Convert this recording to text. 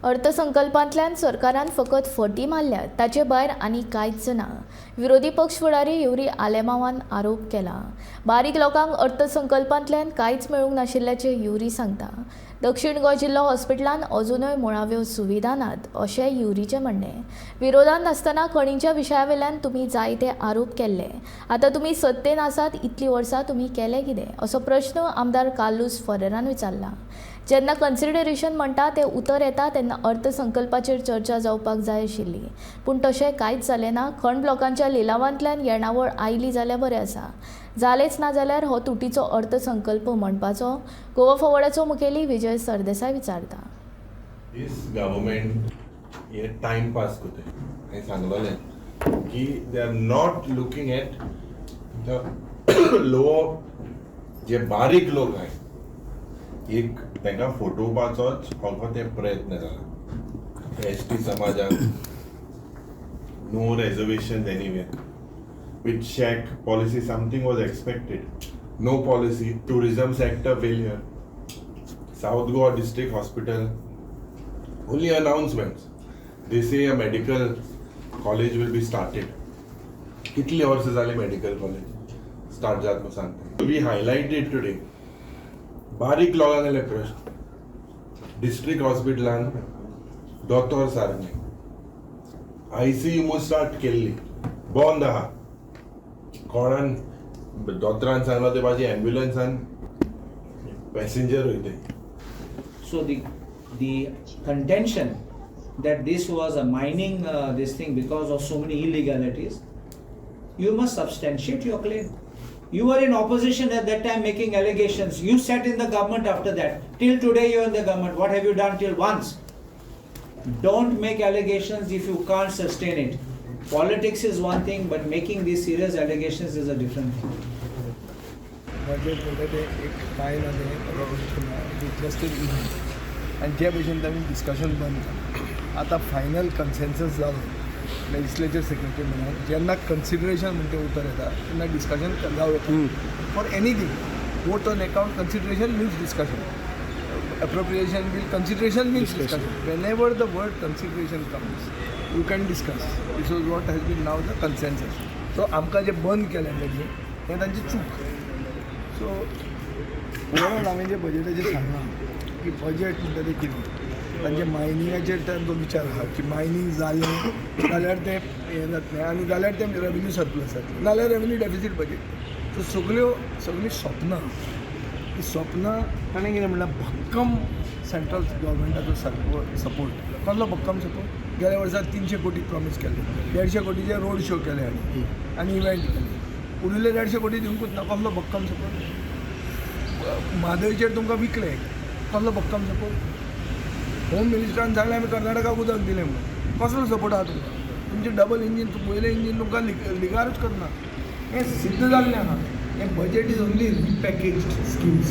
अर्थसंकल्पांतल्यान सरकारान फकत फटी मारल्यात, ताचे भायर आनी कांयच ना. विरोधी पक्ष फुडारी युरी आलेमांवान आरोप केला. बारीक लोकांक अर्थसंकल्पांतल्यान कांयच मेळूंक नाशिल्ल्याचें युरी सांगता. दक्षीण गोंय जिल्लो हॉस्पिटलान अजुनूय मुळाव्यो सुविधा नात, अशें युरीचें म्हणणें. विरोधांत आसतना खणींच्या विशयावेल्यान तुमी जायते आरोप केल्ले. आतां तुमी सत्तेन आसात, इतलीं वर्सां तुमी केलें कितें, असो प्रश्न आमदार कार्लूस फरेरान विचारला. जेन्ना कन्सिडरेशन म्हणटा तें उतर येता तेन्ना अर्थसंकल्पाचेर चर्चा जावपाक जाय आशिल्ली, पूण तशें कांयच जालें ना. खण ब्लॉकांच्या लिलावांतल्यान येणावळ आयली जाल्यार बरें आसा, जालेंच ना जाल्यार हो तुटीचो अर्थसंकल्प म्हणपाचो, गोवा फॉवर्डाचो मुखेली विजय सरदेसाय विचारता. दीस गव्हर्मेंट हे टायम पास करता. हांवें सांगलोलें की they are not looking at the low, जे बारीक लोक आहाय, एक तांकां फटोवपाचोच हो ते प्रयत्न जाला. एसटी समाजान no reservation anywhere. With shack policy something was expected, no policy. Tourism sector failure. South Goa District Hospital, only announcements. They say a medical college will be started. कितली वर्सां जाली मेडिकल कॉलेज स्टार्ट जात म्हूण सांगता. We highlighted today बारीक लोकांगेले प्रश्न. District हॉस्पिटलान दोतोर सारके, आयसीयू स्टार्ट केल्ली बंद आहा. कोणान दोतोरान सांगलो ते म्हाजी एम्ब्युलन्सान पॅसेंजर वयताय. So the contention that this was a mining this thing because of so many illegalities, you must substantiate your claim. You were in opposition at that time making allegations. You sat in the government after that. Till today you're in the government. What have you done till once? Don't make allegations if you can't sustain it. Politics is one thing, but making these serious allegations is a different thing. Budget म्हणटा तें एक कांय ना, तें revolution ना, it just an event. आनी जे भशेन तांणी डिस्कशन बंद केलें, आतां फायनल कन्सेन्सस जालो. लेजिस्लेचर सेक्रेटरी म्हणून जेन्ना कन्सिडरेशन म्हणटा तें उतर येता तेन्ना डिस्कशन जावं येता. For anything, vote on account consideration means discussion, appropriation bill consideration means discussion. Whenever the word consideration comes, you can discuss. This was what has been now the consensus. So आमकां जें बंद केलें तांणी, हें तांची चूक. सो ओवरऑल हांवें जें बजेटाचेर सांगलां की बजेट म्हणटा तें कितें, तांचे मायनिंगाचेर तांचो विचार आहा की मायनींग जालें जाल्यार तें हें जातलें आनी जाल्यार तें रेवेन्यू सरप्लस जातलें, नाल्यार रेवेन्यू डेफिसीट बजेट. सो सगल्यो सगळीं सपनां, ती सपनां ताणें कितें म्हणलां, भक्कम सेंट्रल गव्हर्मेंटाचो सपोर्ट. कसलो भक्कम सपोर्ट? गेल्या वर्सा 300 कोटी प्रॉमीस केल्ले, 150 कोटीचे रोड शो केले हांणी आनी इव्हेंट केले, उरिल्ले 150 कोटी दिवंकूच ना. कसलो भक्कम सपोर्ट? म्हादयचेर तुमकां विकले, कसलो भक्कम सपोर्ट? होम मिनिस्टरान सांगलें आमी कर्नाटकाक उदक दिलें म्हणून, कसलो सपोर्ट आहा तुमकां? तुमचें डबल इंजीन, वयलें इंजीन तुमकां लिगारूच करना, हें सिद्ध जाल्लें आहा. हें budget is only package schemes.